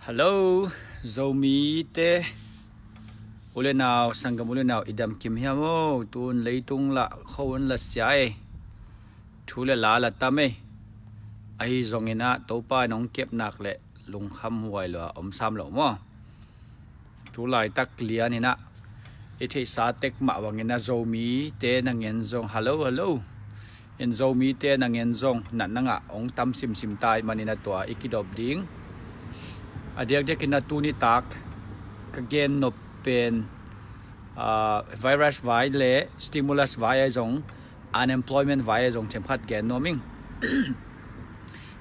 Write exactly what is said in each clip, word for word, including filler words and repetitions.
Hello, Zomite, u le nau, sanggam u le nau, i dam kim hiam o? Tun leitung lah kho un la sia e. Thu le la la tam e. Ahi zongin ah Topa in hong kep nak le lungkham huai lua om sam lo maw? Tulaitak lian in ah i theihsa tek mah bangin ah Zomite na ngen zong, hello, hello. In Zomite na ngen zong natna ngah hong tam simsim tai manin ah tua i kidop ding. A diakdiakin ah tuni tak ka gen nop pen, ah, virus vai le stimulus vai ahi zong, unemployment vai ahi zong themkhat gen nuam ing.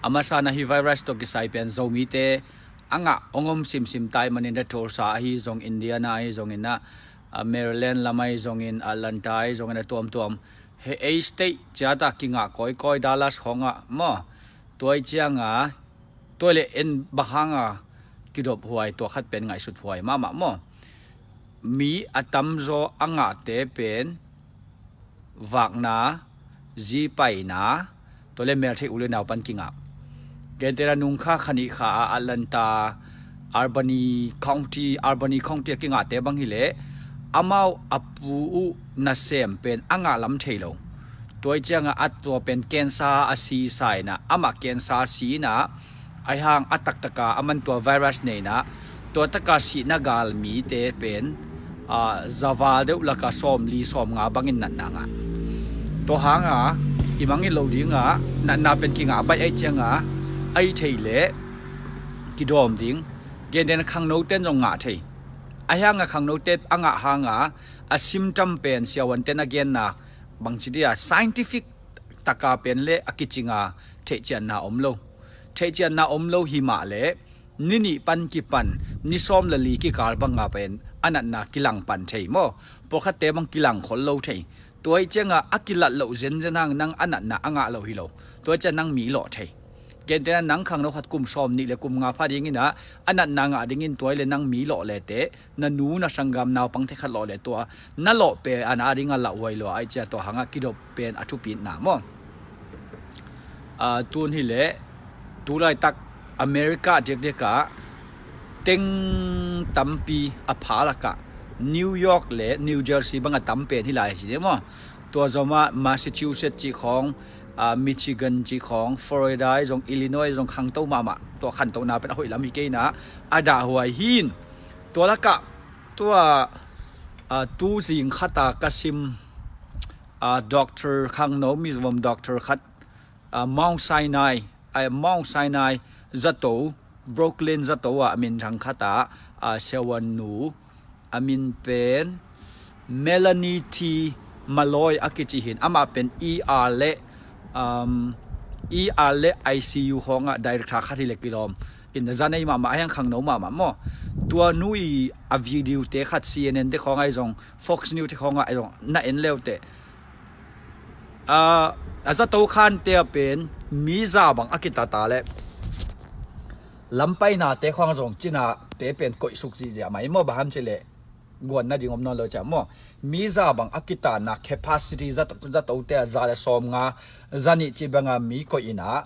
A masa in ah hih virus tawh kisai pen Zomite a ngah hong om simsim tai manin ah Tulsa ahi zong, Indiana ahi zongin ah, ah, Maryland lam ahi zongin, Atlanta ahi zongin ah tuamtuam, hih ei state ciat ah kingah kawikawi, Dallas khawngah maw? Tua ahih ciangin tua leh en bang hang a kidop huai, tua khat pen ngaihsut huai mahmah maw? Mi a tamzaw a ngahte pen vakna, zipaina, tua le meltheih u le nau pan kingah. Gentehna nung kha kha nih kha a Atlanta, Albany County, Albany County a kingahte bang hileh amau a pu uh nasem pen a ngah lam thei lo. Tua ahih ciangin a tua pen cancer a si sa in ah, amah cancer si in ah, ahi hang a taktaka a man tua virus nei in ah, tua taka sihna gal mite pen, ah, zaval deuh laka sawmli sawmnga bangin natna ngah. Tua hanga i mangngilh loh dingah natna pen kingah baih ahih ciangin, ahi thei leh kidawm ding. Gentehna khangnote in zong ngah thei. Ahi hanga khangnote a ngah hanga a symptom pen siavuante na genna bangci dia scientific taka pen le a kicinga theihcianna om lo. Theihcianna om lo hi mah leh ni nih pan kipan ni sawm le li kikal banga pen a natna kilang pan thei maw? Pawlkhatte bang kilang khol lo thei. Tua ahih ciangin a kilat loh zenzen hang nang a natna a ngah lo hi lo. Tua ahih ciangin nang mi lawh thei. Gentehna nang khangno khat kum sawm nih le kum nga pha dingin ah a natna ngah dingin tua ahih leh nang mi lawh le teh, na nu na sanggam naupangte khat lawh le tua na lawh pen a na dingin a lauhuai lua ahih ciangin tua hanga kidop pen a thupitna maw? Ah, tun hileh tulaitak America diakdiak ah teng tampi a pha lakah New York le New Jersey bang a tam pen hi lai hi ci maw? Tua zomah Massachusetts cih khawng, ah, Michigan cih khawng, Florida zong, Illinois zong khangto mahmah. Tua khantohna pen a hoih lam hi kei in ah a dahhuai hi. Tua lakah tua, ah, tu zing khat a ka sim, ah, doctor khangno, Mizoram doctor khat, ah, Mount Sinai, ah, Mount Sinai zato, Brooklyn zato ah a minthang khat a, ah, siavuan nu, a min pen Melanie T Malloy a kici hi in, amah pen E R le, um, E R le I C U khawngah director khat hi leh kilawm in, a za nei mahmah, a hiang khangno mahmah maw? Tua nu i a video te khat C N N te khawng ahi zong, Fox News te khawngah ahi zong na en le uh teh, ah, a zato khante ah pen mi za bang a kitata leh lampainate khawng zong cinate pen koihsuk zihziah mai maw? Bang hang hiam cih leh guan nading om nawn lo ciang maw? Mi za bang a kitana capacity zato, zatote ah za le sawmnga, za nih cih banga mi koih in ah,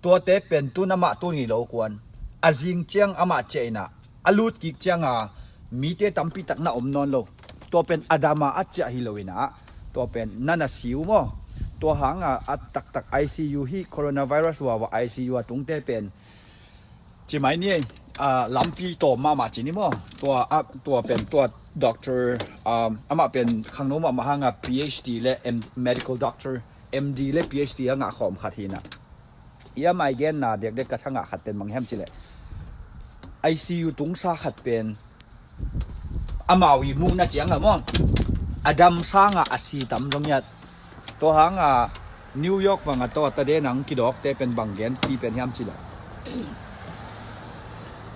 tuate pen tun amah tun hi lo kuan, a zing ciang amah ciah in ah, a lut kik cianga mite tampi tak na om nawn lo. Tua pen a dama a ciah hi lo in ah, tua pen na na si uh maw? Tua hanga a taktak I C U hi, coronavirus huawa I C U a tungte pen ci mai ni, ah, lampi tawm mahmah ci ni maw? Tua, ah, tua pen tua doctor, um, amah pen khangno mahmah hanga P H D le M, medical doctor, M D le P H D a ngah khawm khat hi in ah, i amah i genna diakdiak ka thangah khat pen bang hiam cih leh I C U tungsa khat pen amau i muhna ciangah maw, a dam sangah a si tam zong hiat. Tua hanga New York bangah tua ta den ang kidawkte pen bang genpi pen hiam cih leh,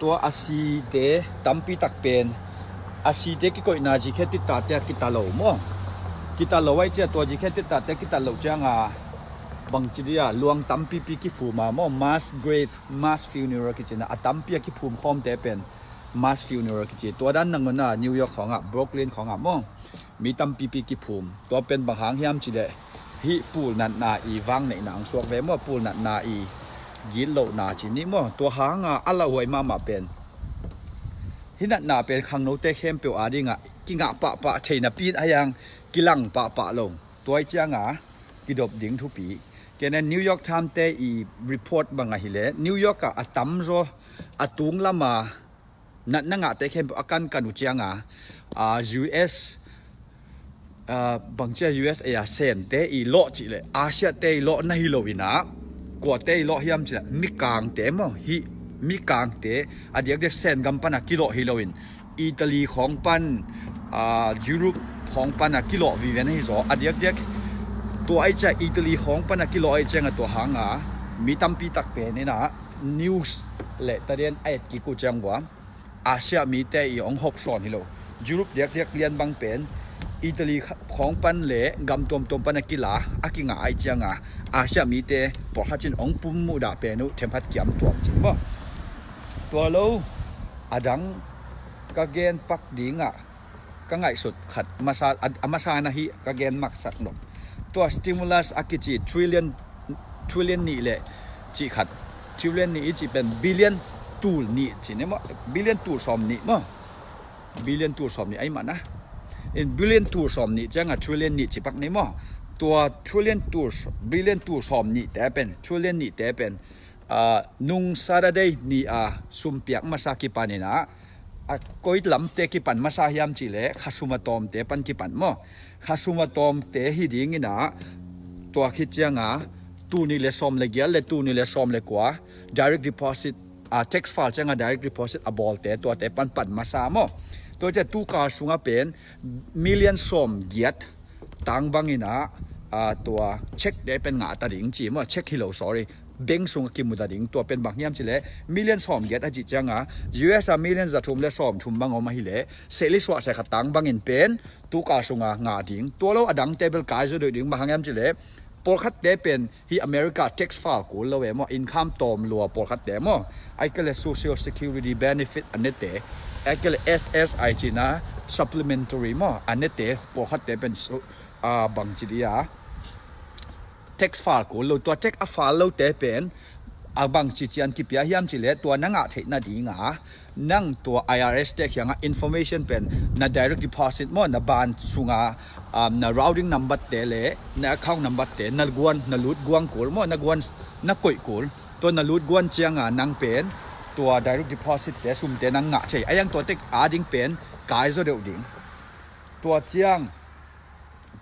tua a site tampi tak pen a site kikoihna zikhen tittate a kita lo maw? Kita lo ahih ciang tua zikhen tittate kita lo cianga bangci dia luang tampipi kiphum a maw? Mass grave, mass funeral kici in ah, a tampi a kiphum khawmte pen mass funeral kici. Tua dan nangawn a New York khawngah, Brooklyn khawngah maw, mi tampipi kiphum. Tua pen bang hang hiam cih leh hih pulnatna i vangneihna ang suak ve maw? Pulnatna i gitlohna ci ni maw? Tua hanga a lauhuai mahmah pen Hih natna pen khangnote khempeuh adingah kingah pahpah theihna pi a hiang kilang pahpah lo. Tua ih cianga kidop ding thupi. Kei nen New York Times te i report bang ahileh New York ah a tamzaw a tung lama natna ngahte khempeuh a kankan uh cianga, a, U S, a, bangcia U S A a sente i lawh cihleh Asia te i lawh na hi lo inah, kuate i lawh hiam cihleh mikangte maw, hih mikangte a diakdiak Sen gam pana kilawh hi loin Italy khawng pan, a, Europe khawng pana kilawh vive na hi zaw. A diakdiak tua ai cia Italy khawng pana kilawh ai cianga tua hanga mi tampi tak pen inah news le tadian a et kik uh ciang vua Asia mite i hong hopsawn hi lo. Europe diakdiak lian bang pen Italy khawng pan le gam tuamtuam pana kila a kingah ai cianga Asia mite pawlkhat cin hong pum muhdah pen uh themkhat kiam tuam cin maw. Tua lo adang ka gen pak dingah ka ngaihsut khat masa, a, a masa na hi ka gen maksak nop. Tua stimulus a kici trillion, trillion nih le cih khat, trillion nih i cih pen billion tul nih ci ni maw, billion tul sawm nih maw, billion tul sawm nih ai mana. In billion tul sawm nih cianga trillion nih ci pak ni maw. Tua trillion tul, billion tul sawm nih te pen, trillion nih te pen, a, nung Saturday ni a sumpiak masa kipan inah, a koi lamte kipan masa hiam cihleh khasum a tawmte pan kipan maw. Khasum a tawmte hi ding inah tua khit cianga tul nih le sawm le giat le tul nih le sawm le kua direct deposit, a, tax file cianga direct deposit a bawlte tuate pan pan masa maw. Tua cia tukal sunga pen million sawm giat tang bang inah, a, tua check te pen ngah ta ding ci maw, check hi lo, sorry, bank sungah kimu ta ding. Tua pen bang hiam cihleh million sawm giat a cih cianga U S a million za thum le sawm thum bang om ahileh sehli suah seh khat tang bangin pen tukal sunga ngah ding. Tua lo adangte bel kai zaw deuh ding, bang hang hiam cihleh pawlkhatte pen hi America tax file kul lo e maw, income tawm lua pawlkhatte maw, ai kele social security benefit a nete, ai kele S S I cina supplementary maw a nete pawlkhatte pen su, a, bang ci dia tax file kul lo. Tua tax a file lote pen a bang ci cian kipia hiam cihleh tua na ngah theih nadinga nang tua I R S te kiangah information pen na direct deposit maw, na bank sunga, um, na routing number te le na account number te na guan, na lut guang kul maw, na guan, na koih kul. Tua na lut guan cianga nang pen tua direct deposit te sumte nang ngah thei. A hiang tua tax ading pen kai zaw deuh ding. Tua ciang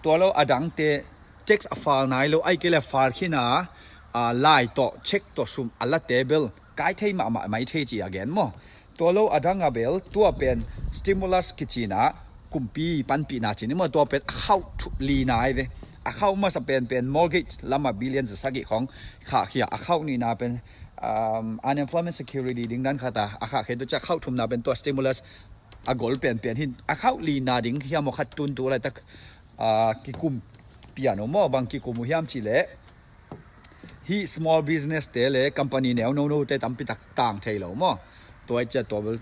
tua lo adangte tax a file nai lo ai kele file khina, a, lai tawh check tawh sum a late bel kai thei mahmah mai thei ci a gen maw. Tua lo adang a bel tua pen stimulus kicina kumpi panpihna cini maw, tua pen a khauh thu, li nai ve. A khauh masa pen pen mortgage lama billion za sagih khawng khahkhia, a khauh nihna pen, um, unemployment security ding dan khata a khahkhia, tua cia khauh thumna pen tua stimulus a gol penpen hin a khauh lina ding hiam aw khat tun tu laitak, a, kikum pian uh maw, bang kikum uh hiam cihleh hih small business te le company neu nono te tampi tak tang thei lo maw. Tua i cia tua bel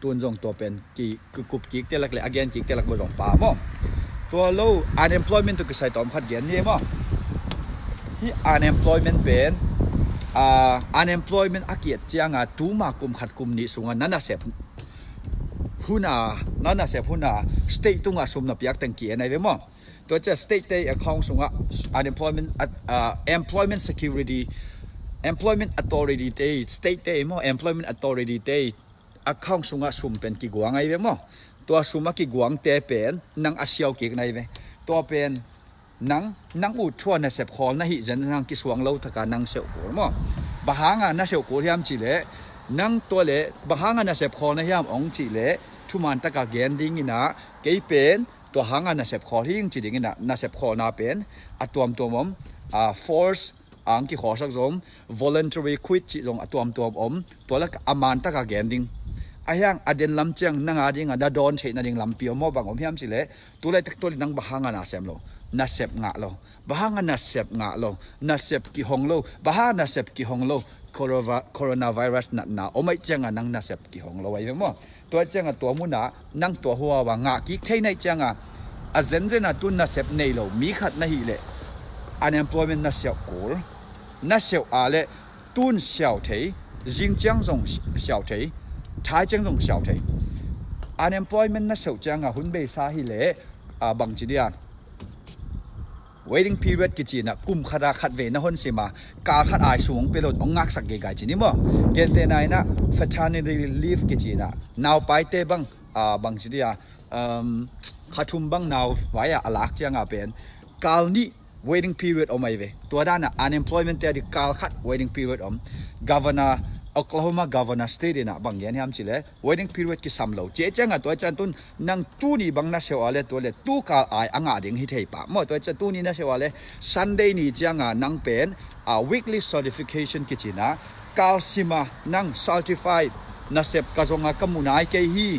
tun zong tua pen ki, kikup kik te lak le a gen kik te lak bel zong pa maw. Tua lo unemployment tu kisai tawm khat gen ni maw. Hih unemployment pen, a, unemployment a kiat cianga tuma kum khat kum nih sunga na nasep huna, na nasep huna state tunga sum na piak teng ki-en ai ve maw. Tua cia state te account sunga unemployment, a, employment security, employment authority te, state te maw, employment authority te account sunga sum pen kiguang ai ve maw. Tua suma kiguang te pen nang a siau kik nai ve. Tua pen nang, nang ut thua nasep khawl na hih zen nang kisuang lo taka nang seuh kul maw. Bang hanga na seuh kul hiam cihleh, nang tua le bang hanga nasep khawl na hiam ong cihleh thuman taka gen ding inah, kei pen tua hanga nasep khawl hing ci ding inah, nasep khawlna pen a tuamtuam om, a, force ang kikhawlsak zong, voluntary quit cih zong a tuamtuam om. Tua lak a man taka gen ding. A hiang a den lam ciang nang a dinga na dawn theih nading lampi om maw, bang om hiam cihleh, tu laitak tua le nang bang hanga na sem lo, nasep ngah lo, bang hanga nasep ngah lo, nasep kihong lo, bang hanga nasep kihong lo, corova-, coronavirus natna om ai cianga nang nasep kihong lo ai ve maw. Tua cianga tua muna nang tua huawa ngah kik thei nai cianga a zenzen a tun nasep nei lo mi khat na hih leh unemployment na siauh kul, na siauh a le tun siau thei, zing ciang zong siau thei, thai ciang zong siau thei. unemployment na seuh cianga hun beisa hileh, a, bangci dia, waiting period kici inah kum khata khat vei na hon sima, kal khat ai sung hong pia lo in hong ngaksak geigai ci ni maw. Gentehna inah fraternity leave kici inah naupaite bang, a, bangci dia, um, kha thum bang nau vai ah a lak cianga pen kal nih waiting period om ahi ve. Tua dana unemployment te a di kal khat waiting period om. Governor, Oklahoma Governor State inah bang gen hiam cileh, waiting period kisam lo. Cia cianga tua cian tun nang tuni bang na seuh a le tua le tu kal ai a ngah ding hi thei pah maw. Tua cian tuni na seuh a le Sunday ni cianga nang pen, a, weekly certification kici inah kal sima nang certified nasep ka zonga ka mu nai kei hi,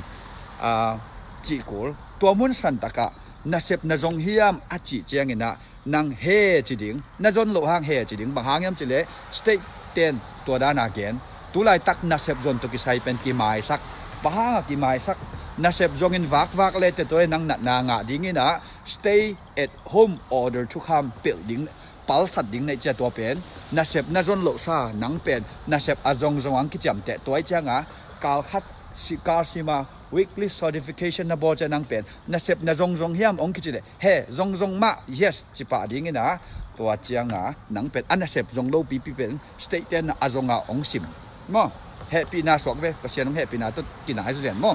a, cih kul. Tua mun santakah nasep na zong hiam a cih cianginah nang he ci ding, na zon loh hang he ci ding. Bang hang hiam cileh state ten tua dana gen, tulaitak nasep zon tawh kisai pen kimaisak. Bang hanga kimaisak? Nasep zongin vakvak le te tua nang natna ngah dinginah stay at home order thukham pelh ding, palsat ding neih cia tua pen nasep na zon lohsa nang pen nasep a zongzong ang kiciamteh. Tua ih cianga kal khat si, kal sima weekly certification na bawl cia nang pen nasep na zongzong hiam hong kici leh, he, zongzong mah, yes, ci pah dinginah tua cianga nang pen a nasep zong lo pipi pen state ten a zonga hong sim maw. Hehpihna suak ve, Pasian hong hehpihna tawh kinai zuzen maw.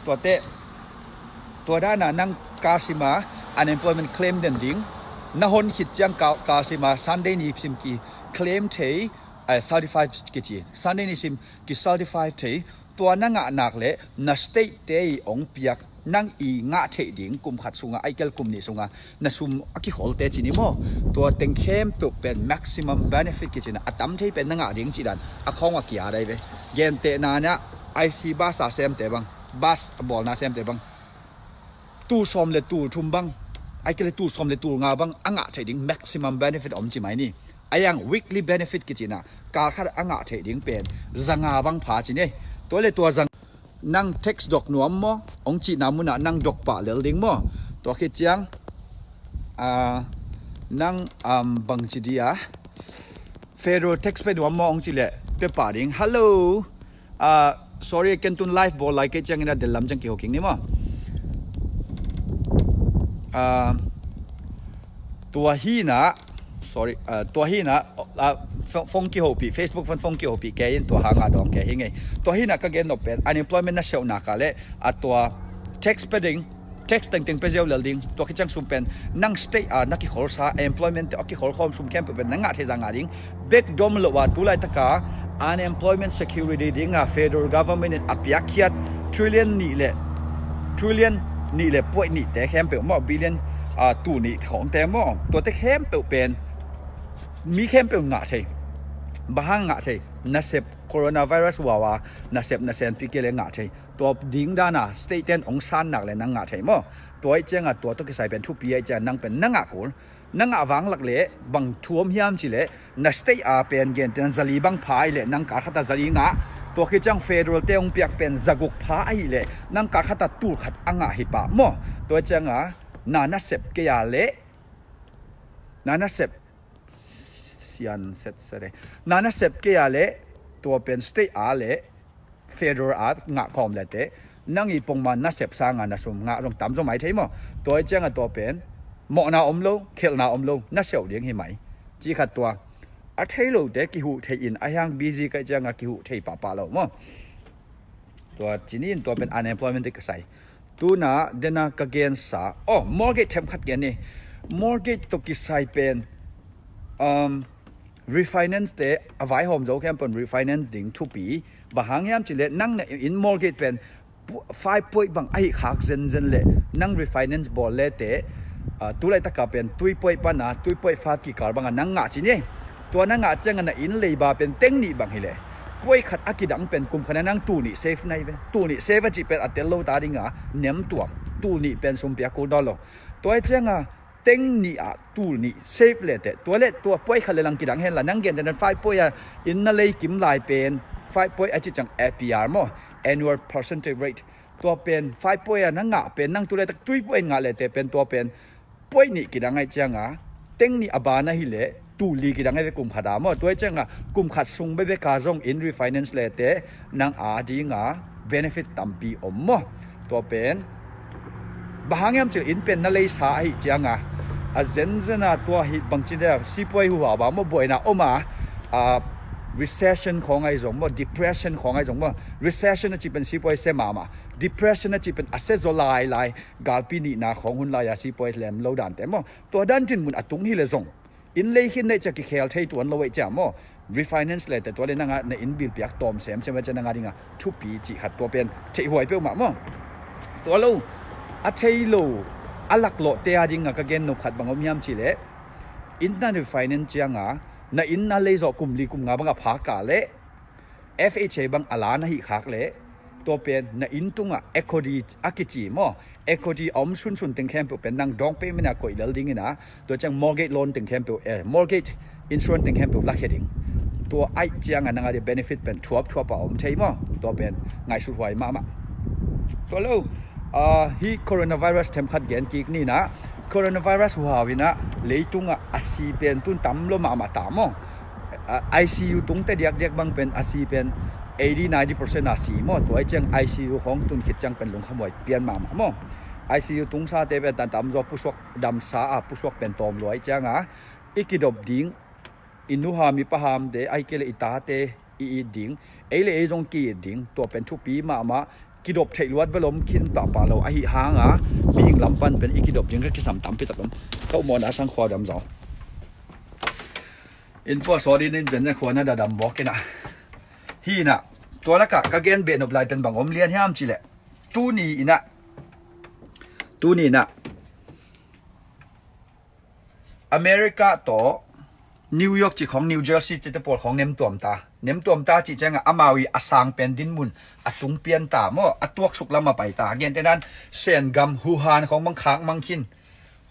Tuate, tua dana nang kal sima unemployment claim den ding, na hon khit ciang kal, kal sima Sunday ni sim ki claim thei, a, certified kici, Sunday ni sim ki certified thei, tua na ngah nak le na state te i hong piak nang i ngah theih ding kum khat sunga, aikel kum nih sunga na sum a kikholte ci ni maw. Tua teng khempeuh pen maximum benefit kici inah a tam thei pen na ngah ding cih dan a khawng a kia dai ve. Gentehna inah I C bus a semte bang, bus a bawlna semte bang, tul sawm le tul thum bang, aikel tul sawm le tul nga bang a ngah theih ding maximum benefit om ci mai ni. A yang weekly benefit kici inah kal khat a ngah theih ding pen zanga bang pha ci ni. Tua le tua zang nang tax dok nuam maw, hong cihna munah nang dok pah lel ding maw. Tua khit ciang, a, nang, um, bangci dia, federal tax pia nuam maw hong cileh pia pah ding. Hello. A, sorry, ken tun live bawl lai kei cianginah dellam ciang kiho kik ni maw. A, tua hinah, sorry, a, tua hinah, a, phone, phone kihopih, Facebook phone, phone kihopih kei in tua hanga dawng kei hi ngei. Tua hinah ka gen nop pen unemployment na seuh nak a le, a, tua tax pia ding, tax tengteng pia ziau lel ding. Tua khit ciang sum pen nang state a na kikholsa employment te a kikholkhawm sum khempeuh pen na ngah thei zah ngah ding. Bek dom lo a tulaitaka unemployment security dinga federal government in a piakkhiat trillion nih le, trillion nih le point nihte khempeuh maw, billion, a, tul nih khawngte maw, tuate khempeuh pen mi khempeuh ngah thei. Bang hang ngah thei? Nasep, coronavirus uau a nasep na senpi kei le ngah thei. Tua ding dana state ten hong san nak le nang ngah thei maw. Tua ih cianga tua tawh kisai pen thupi a ih cianga nang pen na ngah kul. Na ngah vanglak le bang thu om hiam cileh, na state a pen gentehna zali bang pha ahileh nang kal khata zali ngah. Tua khit ciang federal te hong piak pen zaguk pha ahileh nang kal khata tul khat a ngah hi pah maw. Tua ih cianga na nasep kei a le, na nasep sian set sere, na nasep kei a le, tua pen state a le federal a ngah khawm lete, nang i pongma nasep sanga na sum ngah zong tam zong mai thei maw. Tua ih cianga tua pen mawhna om lo, khelhna om lo, na seuh ding hi mai. Ci khat tua a thei lote kihuh thei in a hiang busy ka ih cianga kihuh thei pahpah lo maw. Tua ci ni in tua pen unemployment te kisai. Tuna dena ka gensa, oh, mortgage them khat gen ni. Mortgage tawh kisai pen, um, refinance te a vaihawm zo khempeuh in refinance ding thupi. Bang hang hiam cileh nang na in mortgage pen pu-, five point bang ahi khak zenzen le nang refinance bawl lete, a, tulaitaka pen three point pana three point five kikal banga nang ngah ci ni. Tua na ngah cianga na inn leiba pen teng nih bang hileh, point khat a kidang pen kum khana nang tul nih save nai ve. Tul nih save a cih pen a tel lo ta dinga nem tuam. Tul nih pen sum piak kul dawn lo. Tua ih cianga teng nih ah tul nih save lete, tua le tua point khat le lang kidang henla, nang gentehna five point a inn na lei kim lai pen five point a cih ciang A P R maw, annual percentage rate. Tua pen five point a na ngah pen nang tulaitak three point ngah lete pen tua pen point nih kidang a ih cianga teng nih a ban ahileh tul li kidang a ih ve kum khata maw. Tua ih cianga kum khat sung bekbeka zong in refinance lete nang a dinga benefit tampi om maw. Tua pen bang hang hiam cih leh inn pen na leisa ahih cianga a zenzen a tua hi bangci deuh sipuai huhau bang maw buaina om a, a recession khawng ahi zong maw, depression khawng ahi zong maw. Recession a cih pen sipuai se mahmah, depression a cih pen a se zaw lailai, galpi nihna khawng hun lai-a sipuai lem lo dante maw. Tua dan cin mun a tung hi le zong inn lei khin neih cia kikhel thei tuan lo ei cia maw. Refinance le te tua le nanga na inn bil piak tawm semsem a cia nanga dinga thupi cih khat tua pen theihhuai peuhmah maw. Tua lo a thei lo a laklawhte a dinga ka gen nop khat bang om hiam cih leh inn na refinance cianga na inn na lei zawh kum li kum nga banga phak a leh F H A bang a la na hih khak leh tua pen na inn tungah equity a kici maw, equity a om sunsun teng khempeuh pen nang down payment a koih lel dingin a, tua ciang mortgage loan teng khempeuh, eh, mortgage insurance teng khempeuh lakhia ding. Tua aih cianga nanga di benefit pen thuapthuap a om thei maw. Tua pen ngaihsut huai mahmah. Tua lo, ah, hi coronavirus themkhat gen kik nina, coronavirus huhau ina leitungah a si pen tun tam lo mahmah ta maw. Ah, I C U tungte diakdiak bang pen a si pen eighty ninety percent a si maw. Tua aih ciang I C U khawng tun khit ciang pen lungkhamhuai pian mahmah maw. I C U tungsate pen tantam zaw pusuak damsa a pusuak pen tawm luai cianga i kidop ding, i nuham i pahamte, ahi kei le i tate i it ding, ei le ei zong ki-it ding, tua pen thupi mahmah. Kidop theih luat bel om khin pahpah lo ahi hanga mihing lam pan pen i kidop ding ka kisam tampi tak om. Ka umawhna sang khua dam zong in pua sawdin in pen khua na dadam bawk inah. Hi inah tua lakah ka gen behnop lai pen bang om lian hiam cih leh tuni inah, tuni inah America tawh New York cih khawng, New Jersey cihte pawl khawng nemtuam ta. Nemtuam ta cih ciangah amau i a sang pen dinmun a tung pian ta maw, a tuaksuk lam a pai ta. Gentehnan Sen gam Wuhan khawng bang khak mang khin.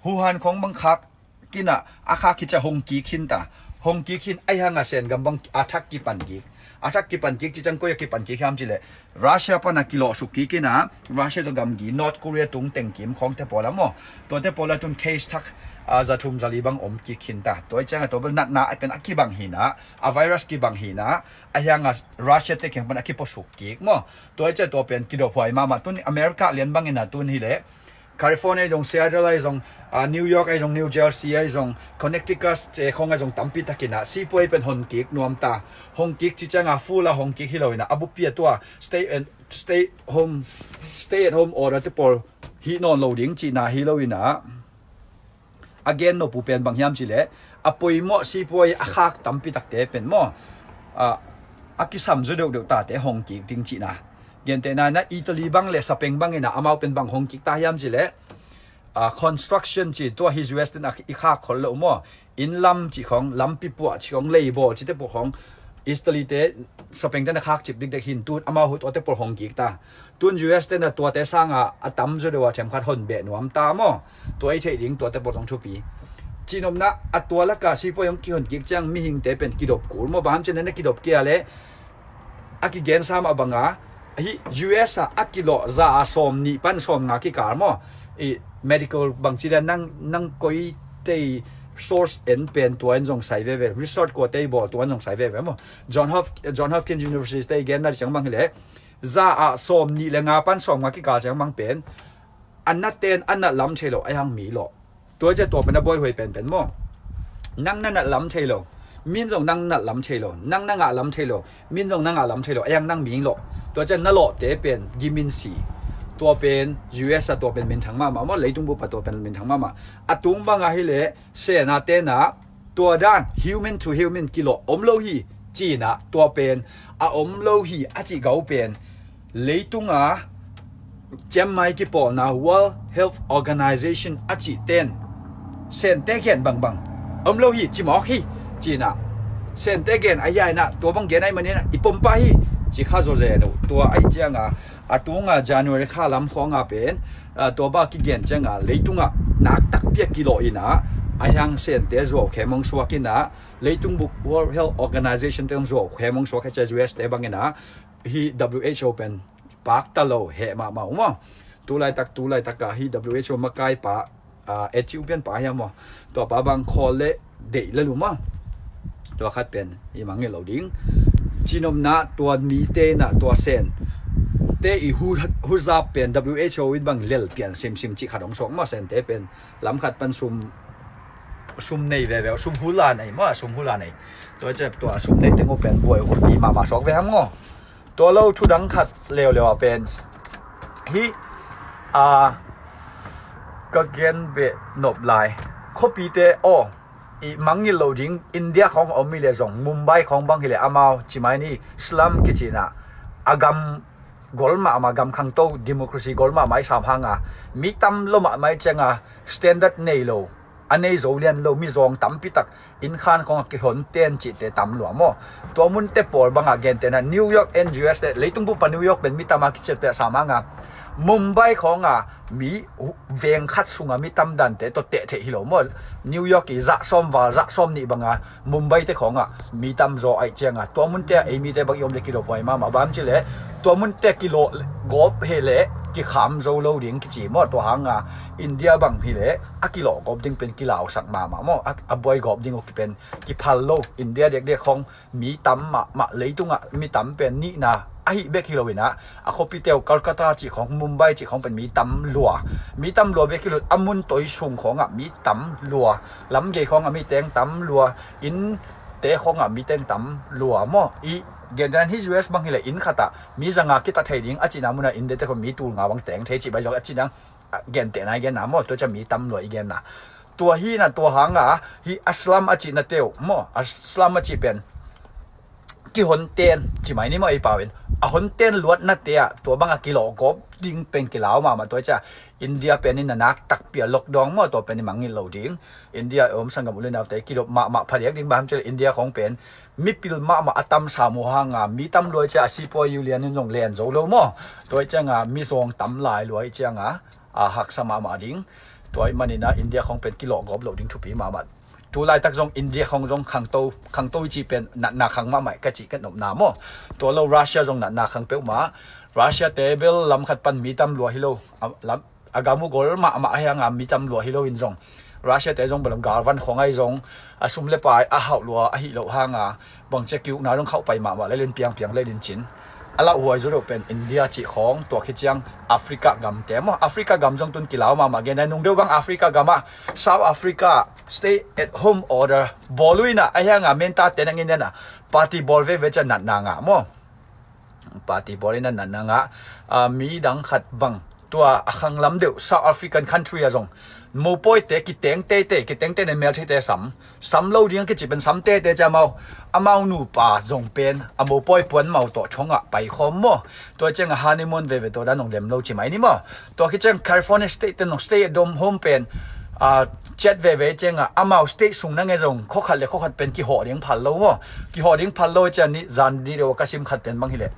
Wuhan khawng bang khak kinah a khak hi ciah hong kik khin ta. Hong kik khin ahi hanga Sen gam bang a thak kipan kik. A thak kipan kik cih ciang koi a kipan kik hiam cih leh Russia pana kilawhsuk kik inah, Russia tawh gamgi, North Korea tung tengkim khawngte pawl a maw. Tuate pawl a tun case thak, ah, za thum za li bang om kik khin ta. Tua aih cianga tua bel natna a pen a kibang hinah, a virus kibang hinah, ahi hanga Russia te kiang pan a kipuasuk kik maw. Tua aih ciah tua pen kidop huai mahmah. Tun America lian bang inah tun hi leh California ahi zong, Seattle ahi zong, ah, New York ahi zong, New Jersey ahi zong, Connecticut te khawng ahi zong tampi tak inah sipuai pen hong kik nuam ta. Hong kik cih cianga full a hong kik hi lo inah, a bupi a tua stay and, stay home, stay at home order te pawl hi nawn lo ding cihna hi lo inah. A gen nop uh pen bang hiam cih leh a poimawh sipuai a khak tampi takte pen maw, ah, a kisam zaw deuhdeuh tate hong kik ding cihna. Gentehna inah Italy bang le Spain bang inah amau pen bang hong kik ta hiam cih leh, ah, construction cih tua hi U S ten a i khak khol lo maw. Inn lam cih khawng, lampi puah cih khawng, leibawl cihte pawl khawng Italy te, Spain te na khak cip dikdek hin tun amau hu tuate pawl hong kik ta. Tun U S te na tuate sanga a tam zaw deuh a themkhat hon beh nuam ta maw. Tua ei theih ding tuate pawl zong thupi. Cihnopna a tua laka sipuai hong kihon kik ciang mihingte pen kidop kul maw. Bang hiam cih leh na kidop kei a leh a kigensa mah banga hih U S ah a kilawh za a sawm nih pan sawm nga kikal maw. I medical bangci le nang, nang koi tei source en pen tua in zong sai veve. Research kua tei bawl tua in zong sai veve maw. John Hop-, John Hopkins University tei genna ciang bang hi leh za ah sawm nih le nga pan sawm nga kikal ciang bang pen a naten a nat lam thei lo, a hiang mi lawh. Tua ciah tua pen a buaihuai penpen maw. Nang na nat lam thei lo, min zong nang nat lam thei lo, nang na ngah lam thei lo, min zong na ngah lam thei lo, a hiang nang mi lawh. Tua ciah na lawhte pen gimin si. Tua pen U S a tua pen minthang mahmah maw, leitung bup a tua pen minthang mahmah. A tung bangah hi leh Sena tenah tua dan human to human kilawh om lo hi, cinah tua pen a om lo hi a cih gau pen leitunga ciammai kipawlna World Health Organization a cih ten Sente gen bangbang om lo hi, cimawk hi, cinah Sente gen a hiainah tua bang gen ahi maninah i pompah hi, ci kha zawzen uh. Tua ahi cianga a tunga January kha lam khawnga pen, ah, tua bang kigen cianga leitungah nak takpi a kilawh inah a hiang Sente zuau khem hong suak inah leitung bup World Health Organization te hong zuau khem hong suak hi cia U S te bang inah hi W H O pen pakta lo heh mahmah uh maw. Tulaitak, tulaitakah hi W H O makaipa, ah, Ethiopia pa hiam maw. Tua pa bang khawl le deih le lum a. Tua khat pen i mangngilh lo ding. Cinopna tua mite na tua Sen Te i hu, huzap pen W H O in bang lel pian simsim cih khat hong suak maw, Sente pen lam khat pan sum, sum nei veve, sum hula nei maw, sum hula nei. Tua ciang tua sum nei teng uh pen buai hut i mahmah suak ve hang maw. Tua lo thu dang khat leuleu ah pen hih a ka gen beh nop lai khuapite aw, i mangngilh loh ding India khawng a om hi leh zong Mumbai khawng bang hi leh amau ci mai ni, slum kici in ah a gam gol mahmah, gam khangto democracy gol mahmah i sam hang a, mi tam lo mahmah i ciang a, standard nei lo, a nei zo lian lo, mizawng tampi tak inn khan khawng a kihon ten cihte tam lua maw. Tua munte pawl bang a gentehna New York and U S te, leitung bup a New York pen mi tam a kiciapteh a sam hang a, Mumbai khawng a mi veng khat sung a mi tam dante tawh teh theih hi lo maw. New York i zah sawm val, zah sawm nih bang a Mumbai te khawng a mi tam zaw ahih ciang a, tua munte ah ei mite bang i om leh kilawh huai mahmah. Bang hiam cih leh tua munte kilawh gawp hi leh kikham zo lo ding kici maw. Tua hang a India bang hi leh a kilawh gawp ding pen kilausak mahmah maw. A, a buai gawp ding uh pen kiphal lo. India dekdek khawng mi tam mahmah, leitung ah mi tam pen nihna ahi bek hi lo in ah, a khuapite uh Calcutta cih khawng, Mumbai cih khawng pen mi tam lua. Mi tam lua bek hi lo, a mun toi sung khawng ah mi tam lua, lam gei khawng ah mi teng tam lua, inn te khawng ah mi teng tam lua maw. I gentehna hih U S bang hi leh inn khat ah mi za nga kita thei ding a cihna mun ah India te khawng mi tul nga bang teng thei cih bai zong a cihna, a, gentehna i genna maw. Tua ciang mi tam lua i genna. Tua hi in ah tua hang a hih a slum a cihnate uh maw, a slum a cih pen kihon ten ci mai ni maw, ei pau in. A hon ten luatnate ah tua bang a kilawh gawp ding pen kilau mahmah. Tua ciang India pen in a nak takpi a lockdown maw, tua pen i mangngilh loh ding. India i om sanggam u le naute kilawh mahmah phadiak ding. Bang hiam cih leh India khawng pen mipil mahmah a tam sam uh hang a, mi tam lua i ciang a sipuai union in zong len zo lo maw. Tua i ciang a mizawng tam lai lua i ciang a, a haksa mahmah ding. Tua ahih manin ah India khawng pen kilawh gawp loh ding thupi mahmah. Tu laitak zong India khawng zong khangto, khangto i cih pen natna khang mahmah ka cih ka nopna maw. Tua lo Russia zong natna khang peuhmah. Russia te bel lam khat pan mi tam lua hi lo. A, lam, a gam uh gol mahmah ahi hang a mi tam lua hi lo in zong, Russia te zong bel galvan khawng ahi zong, a sum le pai a hauh lua ahi loh hang a, bangci a ki-ukna zong khauh pai mahmah lel in, piangpiang lel in cin. A lauhuai zaw deuh pen India cih khawng, tua khit ciang Africa gamte maw. Africa gam zong tun kilau mahmah. Gen a nung deuh bang Africa gam ah South Africa stay at home order bawl uh in ah, ahi hang a mentate nang in ah party bawl veve ciang natna ngah maw. Party bawl in ah natna ngah, a, mi dang khat bang tua a khanglam deuh South African country ah zong mopawite kiteng teitei, kiteng teitei, meltheite sam, sam lo ding a kici pen sam teitei ciang amau, amau nupa zong pen a mopawi puan mau tawh thong ah paikhawm maw. Tua ciang a honeymoon veve, tua dan hong lem lo ci mai ni maw. Tua khit ciang California state te nong stay at home pen, a, ciat veve ciang a, amau state sung nang e zong khua khat le khua khat pen kihawh ding phal lo maw. Kihawh ding phal lo ciang ni, zan ni deuh a ka sim khat pen bang hi leh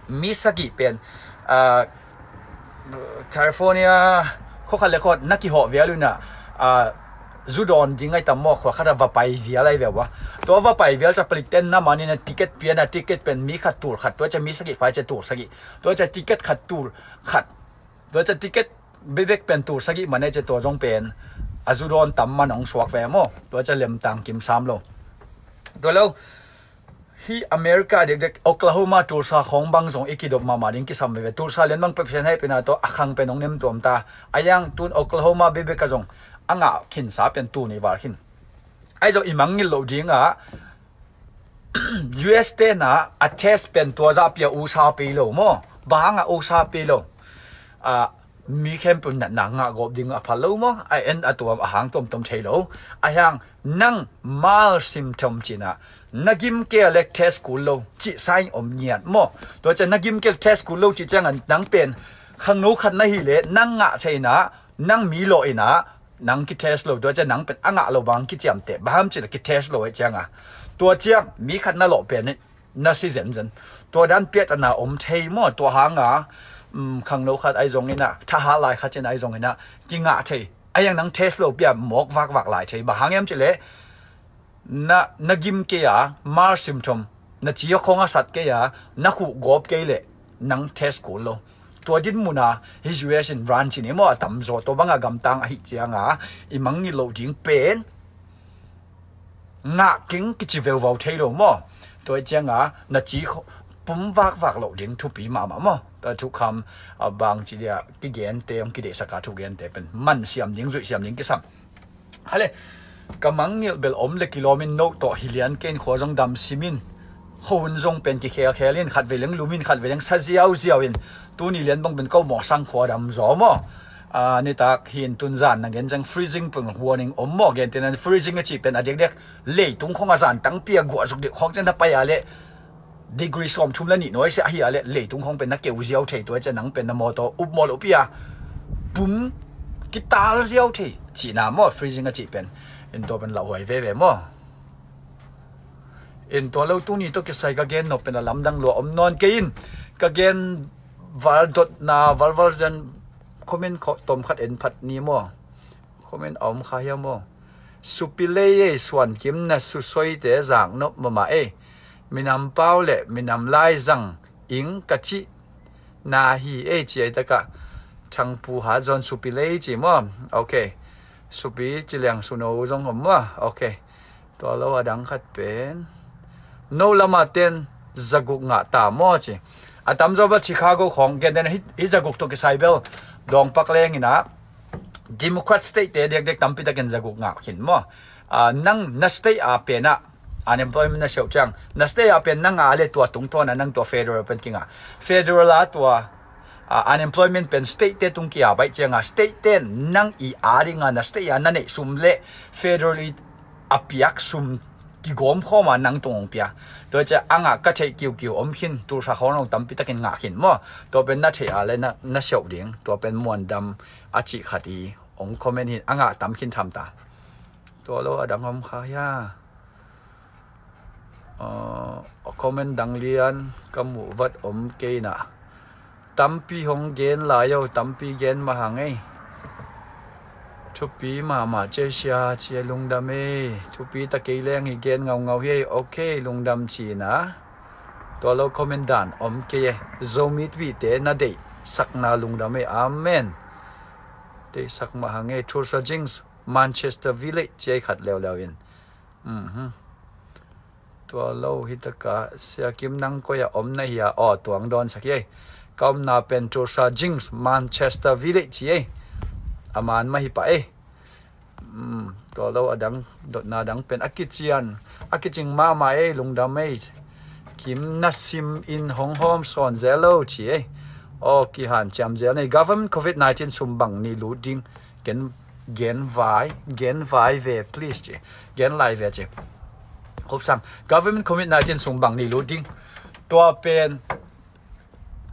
mi sagih pen, a, California khua khat le khua khat na kihawh vial un ah, a, zu dawn ding ahi tam maw, khua khat ah va pai vial ahi ve ua. Tua va pai vial ciang palik ten na man in ah ticket pia in ah, ticket pen mi khat tul khat, tua ciang mi sagih pai ciang tul sagih, tua ciang ticket khat tul khat, tua ciang ticket bebek pen tul sagih man e ci, tua zong pen a zu dawn tam man hong suak ve maw. Tua ciang lemtang kim sam lo. Tua lo, hih America dekdek Oklahoma, Tulsa khawng bang zong i kidop mahmah ding kisam veve. Tulsa lian bang pepsian hei pina tawh a khang pen hong nem tuam ta. A yang tun Oklahoma bebek ah zong a ngah khinsa pen tul nih val khin. Ahi zong i mangngilh loh ding ah U S te na a test pen tua zah pia usa pei lo maw. Bang hang a usa pei lo? A, mi khempeuh natna ngah gawp ding a phal lo maw. A en a tuam a hang tuamtuam thei lo. A hiang nang mild symptom ci in ah, na gim kei a le test kul lo cih sign om ngiat maw. Tua ciang na gim kei a le test kul lo cih ciang a nang pen khangno khat na hi leh nang ngah thei in ah, nang mi lawh in ah, nang kitest lo, tua ciang nang pen a ngah lo bang kiciamteh, bang hiam cih leh kitest lo ahih ciang a. Tua ciang mi khat na lawh pen na si zenzen. Tua dan piahtana om thei maw. Tua hang a, um, khangno khat ahi zong in ah, thahat lai khat ciang ahi zong in ah kingah thei. A yang nang test lo pia mawk vakvak lai thei. Bang hang hiam cih leh na, na gim kei a, mild symptom, na ci a khawng a sat kei a, na khuh gawp kei leh nang test kul lo. Tua din mun a hih U S in run ci ni maw, a tamzaw tua bang a gamtang ahih ciang a i mangngilh loh ding pen ngah keng kici veuvau thei lo maw. Tua ahih ciang a na ci khaw-, pum vakvak loh ding thupi mahmah maw. a thukham, a bangci dia kigente, hong kideihsaka thugente pen man siam ding, zuih siam ding kisam. Hale, ka mangngilh bel om le kilawmin no tawh hi lian kein khua zong dam simin, khuahun zong pen kikhelkhelin khat vei leng lumin khat vei leng sa ziauziauin, tuni lian bang pen ko mawsang khua dam zaw maw? A, nitak hin tunzan na gen ciang freezing pen warning om maw? Gentehna freezing a cih pen a diakdiak leitung khong a zan tangpi a guah zuk deuh khawng ciang na pai a leh degree sawmthum le nih nuai sia ahi a leh leitung khong pen na keu ziau thei, tua ciang nang pen na mawtaw up mawl upi a pum kital ziau thei cihna maw, freezing a cih pen. In tua pen lauhuai veve maw? In tua lo tuni tawh kisai ka gen nop pen a lamdang lua om nawn kei in, ka gen valdotna valval zan comment khawh tom khat en phat ni maw? Comment a om kha hiam aw? Supi lei ei, suan kim na susoite zak nop mahmah ei. Minam pau le minam lai zang ing ka cih na hi ei, ci ei taka. Thangpu hat zawn supi lei ci maw? Ok. Supi ci liang suno zong om maw? Ok. Tua lo a dang khat pen no lama ten zaguk ngah ta maw ci. A tamzaw bel Chicago khawng gen den hi, hi zaguk tawh kisai bel dawngpak leng inah Democrat state te dekdek tampi takin zaguk ngah khin maw? A, nang na state a penah unemployment na siauh ciang, na state a pen na ngah le tua tungtawn a nang tua federal pen kingah. Federal a tua, a, unemployment pen state te tung kia baih cianga state ten nang i a dinga na state a na neih sum le federal i a piak sum kigawm khawma nang tung hong pia. Tua ciah a ngah ka theih kiukiu om khin, tulsa khawng hong tampi takin ngah khin maw? Tua pen na theih a le na, na siauh ding, tua pen muandam a cih khat i hong comment hin a ngah tam khin tham ta. Tua lo a dang om kha hia? Uh, comment dang lian ka muh vat om kei na. Tampi hong gen lai o, tampi gen mahang ei. Thupi mahmah cia sia cia lungdam ei. Thupi ta kei leng hi gen ngaungau hi ei. Ok, lungdam cina. Tua lo comment dan om kei e. Zomit vite na deih sakna lungdam ei. Amen. Deih sak mahang ei. Tulsa Jings, Manchester Village cia ei khat leuleu in. Mhm. Tua lo hi taka, Sia Kim nang koi a om na hi a, aw tuang dawn sak hi ei. Ka omna pen Tulsa Jings, Manchester Village ci ei. A man mah hi pah ei. Mm, tua lo a dang, dotna dang pen a kician, a kicing mahmah ei, lungdam ei. Kim na sim in hong hawm sawn zel lo ci ei. Aw kihan ciam zel nei. Government covid nineteen sum bang ni lut ding. Gen, gen vai, gen vai ve please ci. Gen lai ve ci. Khupsang. Government covid nineteen sum bang ni lut ding. Tua pen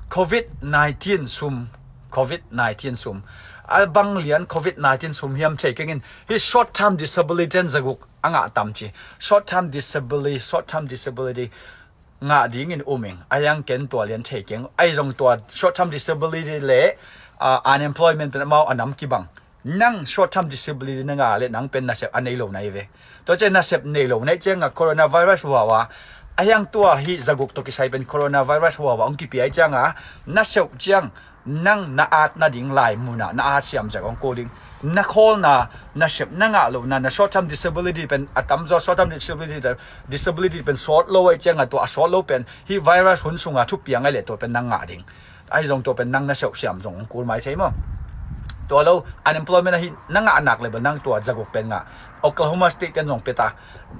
covid nineteen sum, covid nineteen sum. A bang lian covid nineteen sum hiam thei kengin. Hi short term disability ten zaguk a ngah tam ci. Short term disability, short term disability ngah dingin um ing. A yang ken tua lian thei keng. Ai zong tua short term disability le, ah, unemployment pen amau a nam kibang. Nang short term disability na ngah le nang pen nasep a nei lo na hi ve. Tua ciang nasep nei lo na hi cianga coronavirus huawa. A yang tua hi zaguk tawh kisai pen coronavirus huawa hong kipia hi cianga nasep ciang nang na at nading lai munah na at siam zek hong kul ding. Na khawlna, nasep na ngah lohna, na short term disability pen a tamzaw short term disability, disability pen sawt lo ahi cianga tua a sawt lo pen hi virus hun sunga thupiang ahi le tua pen nang ngah ding. Ahi zong tua pen nang na seuh siam zong kul mai thei maw? Tua lo unemployment ahi na ngah nak le bel nang tua zaguk pen ngah. Oklahoma State ten zong peta,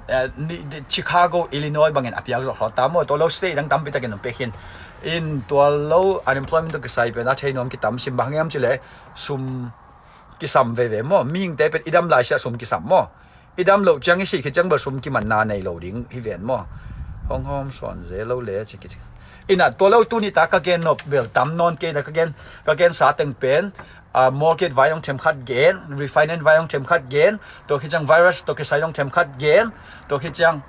eh, ni, di, Chicago, Illinois bangin a piak zok hlawt ta maw? Tua lo state dang tampi takin zong pek hin. In tua lo unemployment tawh kisai pen a thei nuam kitam sim bang hiam cile sum kisam veve maw? Mihingte pen i dam laisiah sum kisam maw? I dam loh ciang i sih khit ciang bel sum kimanna nei lo ding hi ven maw? Hong hawm sawn ze lo le ci kici. Inah tua lo tuni ta ka gen nop bel tam nawn kei na ka gen, ka gen sa teng pen, ah, mortgage vai hong themkhat gen, refinance vai hong themkhat gen, tua khit ciang virus tawh kisai hong themkhat gen, tua khit ciang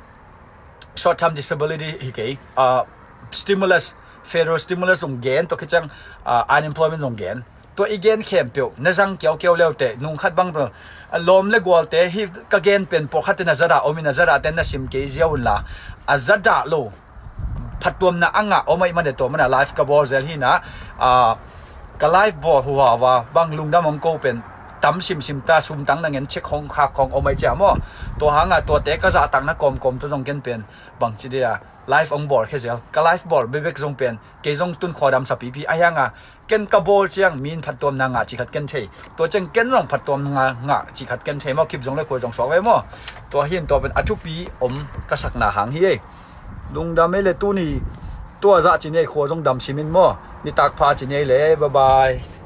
short term disability hi kei, ah, stimulus, federal stimulus zong gen, tua khit ciang, ah, unemployment zong gen. Tua i gen khempeuh na zang kiaukiau leute nung khat bang bel, ah, lawm le gualte hi ka gen pen pawlkhatte na zadah omin a zadah ten na sim kei zia unla, a zadah lo phattuamna a ngah om ahi mane tua mana live ka bawl zel hina, ah, ka live bawl huhava bang lungdam hong ko pen tam simsim ta, sumtang na ngen chek hong khak hong om ahi cia maw? Tua hanga tuate ka zahtakna kawmkawm tua zong ken pen bangci dia Live hong bawl khia zel. Ka live bawl bekbek zong pen kei zong tun khua damsa pipi a hianga ken ka bawl ciang mi in phattuamna ngah cih khat ken thei. Tua ciang ken zong phattuamna ngah cih khat ken thei maw. Kip zong le khua zong suak ve maw. Tua hi in tua pen a thupi om ka sakna hang hi ei. Lungdam ei le tuni tua zah ci ni ei, khua zong dam sim in maw. Nitak pha ci ni ei le, bye bye.